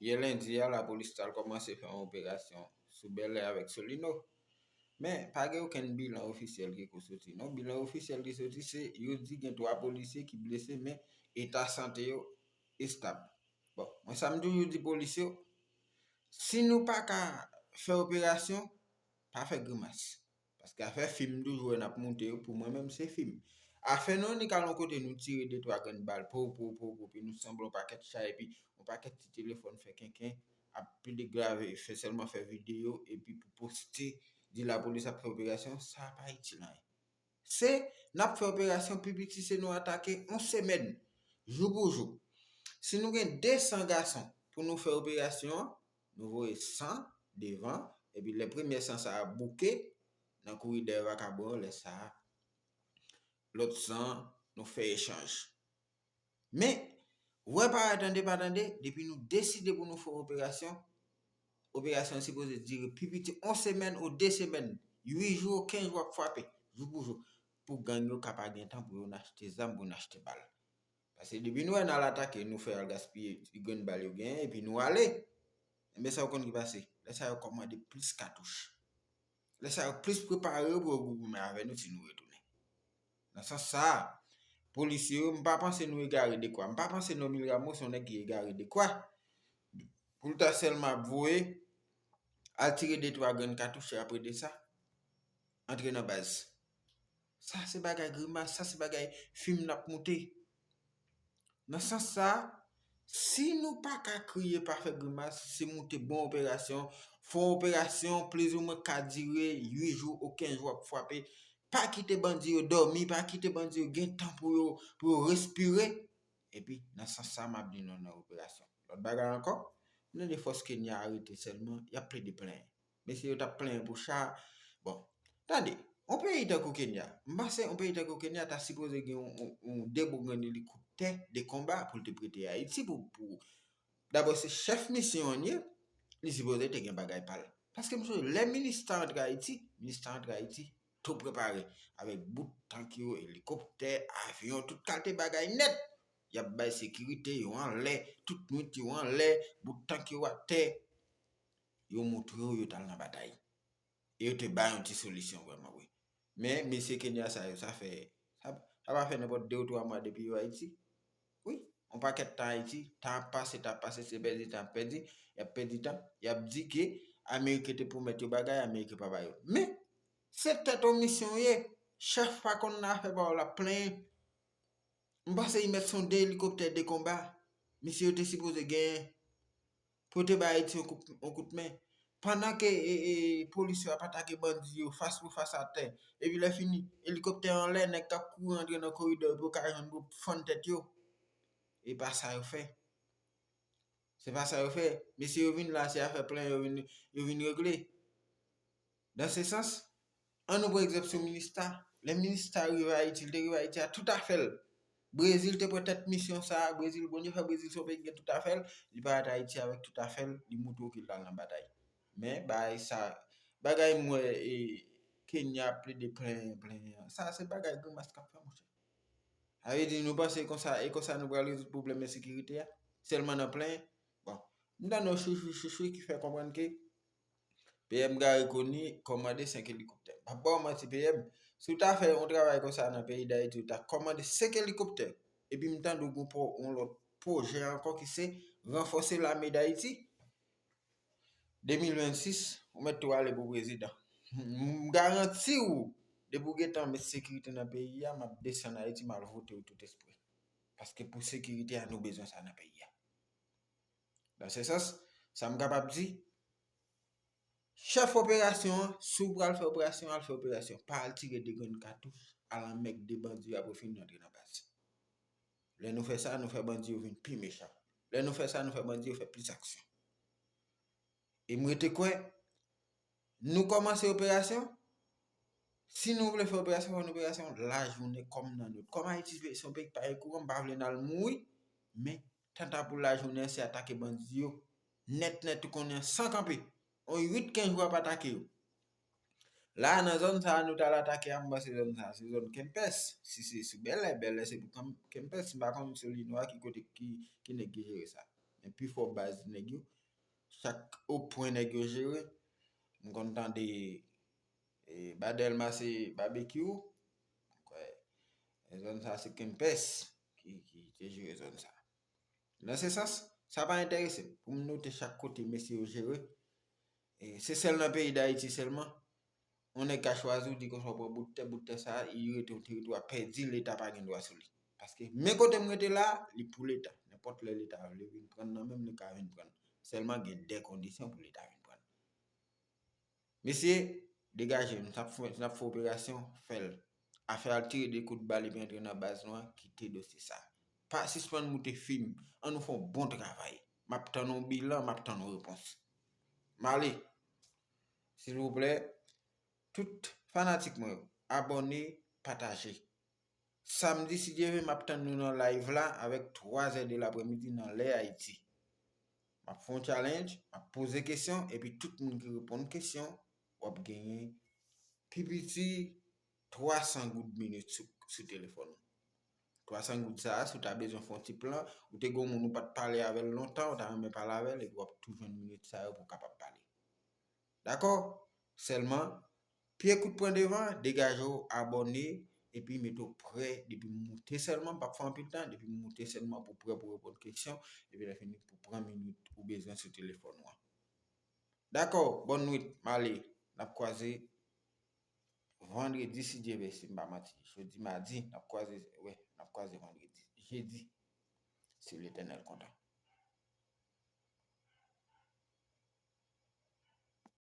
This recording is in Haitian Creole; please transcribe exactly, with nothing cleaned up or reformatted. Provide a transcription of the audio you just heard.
Yè lendi a, lapolis t al kòmanse fè yon operasyon sou Bèlè avèk Solino. Men, pa gen okenn bilan ofisyèl ki ko soti, non. Bilan ofisyèl ki soti, se yo di gen twa polisye ki blese, men eta sante yo estab. Bon, mwen sa m toujou di polis yo, si nou pa ka fè operasyon, pa fè grimas. Paske afè fim toujou wè n ap moute yo, pou mwen menm se fim. Afè nou annik al yon kote nou tire de twa grenn bal, po, po, po, po, pi nou sanble yon pakèt chay, epi yon pakèt ti telefòn fè kenken, ap pede grave, fè sèlman fè videyo, epi pou poste, di lapolis ap fè operasyon, sa pa itil anyen. Se, n ap fè operasyon, pi piti se nou atake yon semèn, jou pou jou. Si nou gen de san gason pou nou fè operasyon an, nou voye san devan, epi lè premye san sa a bouke nan kouri dèyè vakabon yo, lè sa a, lòt san, nou fè echanj. Men, wè pa wè, tande pa tande, depi nou deside pou nou fè yon operasyon, operasyon an sipoze dire pi piti yon semèn ou de semèn, uit jou ou kenz jou ap frape, jou pou jou, pou gang yo ka pa gen tan pou yo n achte zam, pou n achte bal. Paske depi nou wè n al atake, nou fè al gaspiye ti grenn bal yo genyen, epi nou ale. Enben, sa w konn ki pase? Lè sa yo kòmande plis katouch. Lè sa yo plis prepare yo pou yo gwoup men avè nou si nou retounen. Nan sans sa a, polisye yo, m pa panse nou egare dekwa. M pa panse Nomil Rameau se yon nèg ki egare dekwa pou l ta sèlman ap voye al tire de twa grenn katouch, e apre de sa, antre nan baz. Sa se bagay grimas, sa se bagay fim n ap moute. Nan sans sa a, si nou pa ka kriye pa fè grimas, se moute bon operasyon, fè yon operasyon plizoumwen ka dire uit jou ou kenz jou ap frape, pa kite bandi yo dòmi, pa kite bandi yo gen tan pou yo, pou yo respire. Epi, nan sans sa a, m ap di nou nan operasyon. Lòt bagay ankò, m tande fòs Kenya arete sèlman, y ap plede plenyen. Mesye yo t ap plenyen pou cha. Bon, tande, yon peyi tankou Kenya, m panse yon peyi tankou Kenya ta sipoze gen yon, yon, yon debogrenn elikoptè de konba pou l te prete Ayiti pou, pou, dabò se chèf misyon an ye, li sipoze te gen bagay pa l. Paske m sonje, lè minis ta antre Ayiti, minis ta antre Ayiti, tou prepare, avèk bout tank yo, elikoptè, avyon, tout kalte bagay nèt. Y ap bay sekirite yo anlè, tout nwit yo anlè, bout tank yo atè. Yo moutre w yo t al nan batay. E yo te bay yon ti solisyon vrèman vre. Men, mesye Kenya sa yo, sa fè, sa, sa pa fè nenpòt de ou twa mwa depi yo Ayiti. Wi, yon pakèt tan Ayiti, tan ap pase, tan ap pase, se pèdi tan ap pèdi, y ap pèdi tan, y ap di ke Ameriken te pwomèt yo bagay, Ameriken pa ba yo. Men, se tèt yon misyon w ye, chèf pa konn nan afè pa w l ap plenyen. M panse li mèt se yon de elikoptè de konba misye yo te sipoze genyen pou yo te bay Ayiti yon kout, yon kout men. Pandan ke e, e, polis yo ap atake bandi yo fas pou fas atè, epi lè fini, elikoptè anlè, nèg k ap kouri antre nan koridò yo pou yo ka jwenn pou fann tèt yo. E pa sa yo fè. Se pa sa yo fè. Mesye yo vin la, se afè plenyen yo vin, yo vin regle. Dans ce sens, ann nou pran egzanp sou minista. Lè minista rive Ayiti, li te rive Ayiti a tout afè l. Brezil te pran tèt misyon sa a. Brezil, Bondye fè Brezil se yon peyi ki gen tout afè l. Li parèt Ayiti avèk tout afè l, li moutre w ke l al nan batay. Men, bagay sa, bagay m wè e, Kenya ap plede plenyen, plenyen an, sa se bagay grimas k ap fè, monchè. Sa vle di, nou panse konsa, e konsa nou pral rezoud pwoblèm ensekirite a? Sèlman nan plenyen? Bon, m tande yon chouchou, chouchou ki fè konprann ke P M Garry Conille kòmande senk elikoptè. M p ap ba w manti, P M, si w ta fè yon travay konsa nan peyi Dayiti, ou ta kòmande senk elikoptè. Epi m tande w gen yon lòt pwojè ankò ki se ranfòse lame Dayiti. De mil vennsis, ou mèt tou ale pou prezidan. M garanti w, depi w gentan met sekirite nan peyi a, m ap desann Ayiti, m al vote w tout espre. Paske pou sekirite a, nou bezwen sa nan peyi a. Dans ce sens, sa m kapab di, chèf operasyon an, si w pral fè operasyon, al fè operasyon. Pa al tire de grenn katouch, al anmègde bandi yo, apre fini antre nan baz. Lè nou fè sa, nou fè bandi yo vin pi mechan. Lè nou fè sa, nou fè bandi yo fè plis aksyon. E m rete kwè, nou kòmanse operasyon. Si nou vle fè operasyon, fè yon operasyon lajounen kòm nan nwit. Kòm Ayiti se yon peyi ki pa gen kouran, m pa vle n al mouri. Men, tanta pou lajounen an, se atake bandi yo nèt nèt, ou konnen, san kanpe. On uit kenz jou ap atake yo. La, nan zòn sa a, nou t al atake a, m panse zòn sa a, se zòn Kempès. Si se sou Bèlè, Bèlè se pou Kempès. M pa konn Solino a ki kote, ki, ki nèg ki jere sa. men pi fò baz nèg yo. Chak o pwen nèg yo jere. M konn tande e, Badelma se Babekyou. Mwen kwè e zòn sa se Kempès ki, ki te jere zòn sa. Nan se sans, sa pa enterese m pou m note chak kote mesye yo jere. E, se sèl nan peyi Dayiti sèlman yon nèg ka chwazi w di konsa w pran bout tè, bout tè sa a, li rete yon teritwa pèdi, Leta pa gen dwa sou li. Paske men kote m rete la, li pou Leta. Nenpòt lè Leta vle vin pran nan men m, li ka vin pran. Sèlman gen de kondisyon pou Leta vin pran. Mesye, degaje, n ap fè, n ap fè operasyon, fè l. Afè al tire de kout bal epi antre nan baz nou an, kite dosye sa. Pa sispann moute fim, an nou fè yon bon travay. M ap tann yon bilan, m ap tann yon repons. M ale. Silvouplè, tout fanatik mwen yo, abòne, pataje. Samdi, si Dye vle, m ap tann nou nan live la avèk twa zè de lapremidi nan lè Ayiti. M ap fè yon challenge, m ap poze kesyon, epi tout moun ki reponn kesyon, w ap genyen pi piti twa san goud minit sou, sou telefòn ou. Twa san goud sa a, si w ta bezwen fè yon ti plan, ou te gen yon moun ou pa t pale avè l lontan, ou ta renmen pale avè l, epi w ap tou jwenn minit sa yo pou w kapab pale. Dakò? Sèlman, pye kout pran devan, degaje w, abòne, epi mete w prè. Depi m moute sèlman, m p ap fè anpil tan, depi m moute sèlman pou prè pou reponn kesyon, epi lè fini pou pran minit ou bezwen sou telefòn ou an. Dakò, bòn nwit, m ale, n ap kwaze vandredi si Dye vle, si m pa manti. Jodi madi, n ap kwaze, wè, n ap kwaze vandredi, jedi, si Letènèl kontan.